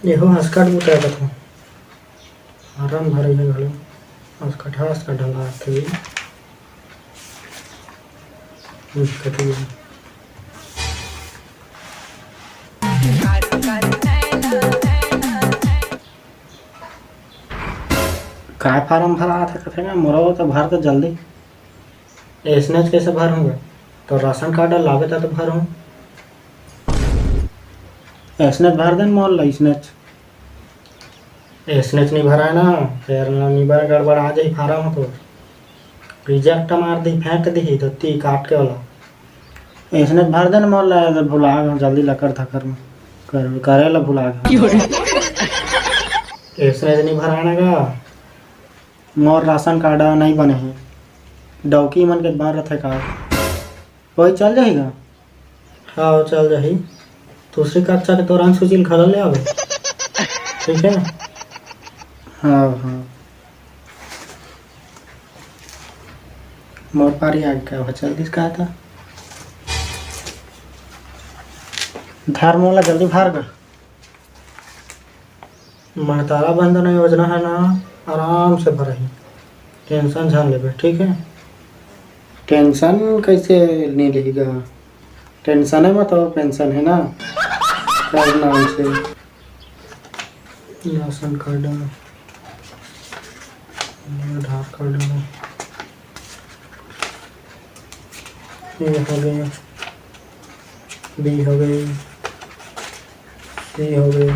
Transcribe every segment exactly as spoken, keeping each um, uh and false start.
एहो हसकट बुता कथों। फारम भरे हे घलो। हसकट, हसकट ढलाथे। हसकट ही। काय फारम भरात हे कथे ना, मोरो तो भर दे जल्दी। अइसनेच कइसे भरहूँ गा? तो राशन कार्ड लाबे ता तो भरहूँ। अइसनेच भर देन मोर ला, अइसनेच। अइसनेच नइ भराय ना, फेर ना निबर गड़बड़ा जाही फारम ह तो। रिजेक्ट मार दिही, फेंक दिही धोती काट के ओला। अइसनेच भर देन मोर ला, भुला गे, जल्दी लकर धकर में। कर-, करे ला भुला गे। अइसनेच नइ भराय ना गा। मोर राशन कार्ड नइ बने हे। डौकी मन के बन रथे का? कोई चल जाही गा? हाँ, वो चल जाही। दूसरी कक्षा के तोर अंशु जी ल घलो ले आबे। ठीक है? हाँ, हाँ। मोर पारी आ गे, वो चल दिस का था। धर मोला जल्दी भर गा। महतारा बंदना योजना है ना, आराम से भरही, टेंशन झन लेबे, ठीक है? टेंशन कैसे नहीं लेगा? टेंशन है मतलब पेंशन है ना, कर नाम से। राशन कार्ड, आधार कार्ड, ये हो गया, बी हो गई, सी हो गई,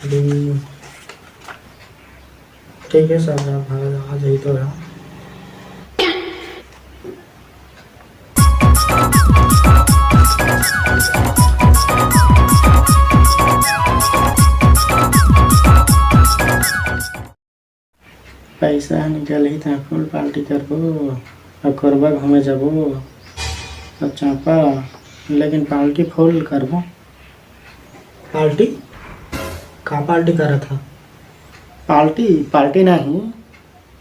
डी। ठीक है सर, आप आ जाइए तो यहाँ। पैसा निकलही त फुल पार्टी करबो, अउ कोरबा घूमे जाबो, अउ चापा, लेकिन पार्टी फुल करबो। पार्टी? का पार्टी करत हा? पार्टी, पार्टी नहीं,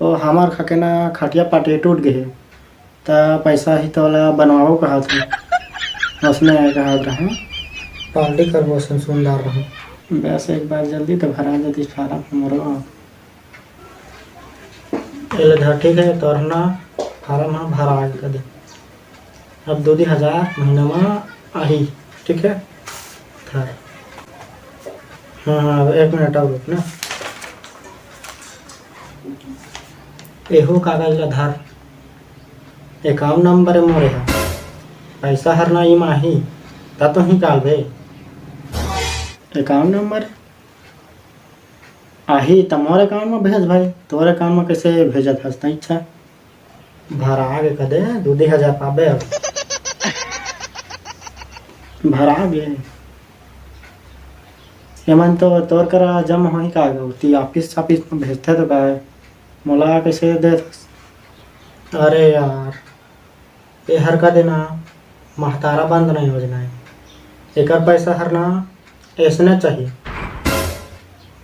वो हमर खके ना खटिया पार्टी टूट गए हे, त पैसा ही तो वाला बनवाओ कहत हूँ, उसने कहत रहे। पार्टी करबो, सुन, सुनदार रहो। बस एक बार जल्दी तो भरा देती फारम हमरो। एले धर, ठीक है, तोर ना फारम ह भरा आगे कदे। अब दो तीन हजार महीना में आही, ठीक है? धर। हाँ, हाँ, अब एक मिनट और रुक ना। एहो कागज ला धर। अकाउंट नंबर मोरे ह। पैसा हर ना इम आही, त तो निकालबे। Account number? आही त मोर अकाउंट में भेज भाई, तोर अकाउंट में कैसे भेजत हस तैं? अच्छा, भरा गे कदे, दू दी हजार पाबे अब। भरा गे। एमन तो तोर करा जमा होही का गा? ती ऑफिस, ऑफिस में भेजथे तो का है? मोला कैसे देथस? अरे यार, एहर का देना महतारा बंदना योजना है। एकर पैसा हर ना ऐसने चाहिए।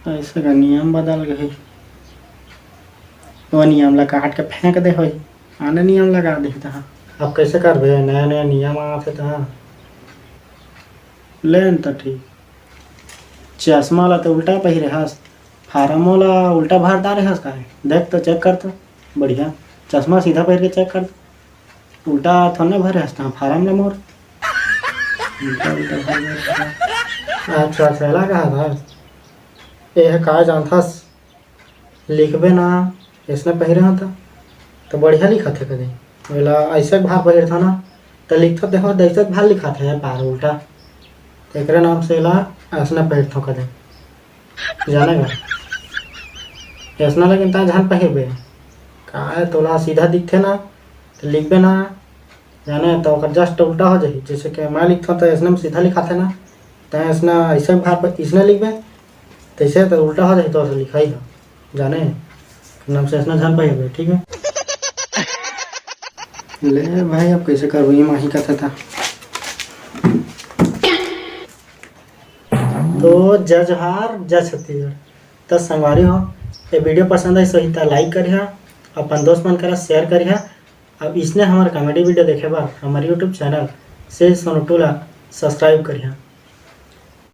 ऐसे का नियम बदल गए। वो नियम ला काट के फेंक दे होई, आने नियम लगा दे तहाँ। अब कैसे करबे? नया नया नियम आथे तहाँ। लेन त ठीक। चश्मा ला तो उल्टा पहिरे हस, फारमो ला उल्टा भर डारे हस काहे? देख तो, चेक कर तो, बढ़िया। चश्मा सीधा पहिर के चेक कर तो। उल्टा थोड़े ना भरे हस तहाँ फारम ला मोर। उल्टा, उल्टा भर डारे हस। अच्छा, अच्छा, एला कहा था। ए ह का जानथस? लिखबे ना, अइसने पहिरे हंव त, त बढ़िया लिखत हे कदे। ओला अइसे भार पहिरथव ना, त लिखथव तेहो त अइसे भार लिखत हे पार उल्टा। त एकरे नाम से एला अइसने पहिरथव कदे। जाने गा? अइसना लेकिन तैं झन पहिरबे। काय तोला सीधा दिखथे ना, त लिखबे ना, जाने त ओकर just उल्टा हो जाही। जैसे कि मैं लिखथव त अइसने में सीधा लिखाथे ना, तैं अइसना अइसे भार पर अइसने लिखबे, तैसे त उल्टा हो जाही तोर से लिखाई ह। जाने, नाम से अइसना झन पाई हबे, ठीक है? ले भाई, अब कैसे करबो, ये माही कथा था। तो जय जोहार, जय छत्तीसगढ़। त संगवारी हो, ये video पसंद आइस होही त like करिहा, अपन दोस्त मन करा share करिहा। अब इसने हमर comedy video देखे बर हमर YouTube channel से सोनू टू ला subscribe करिहा।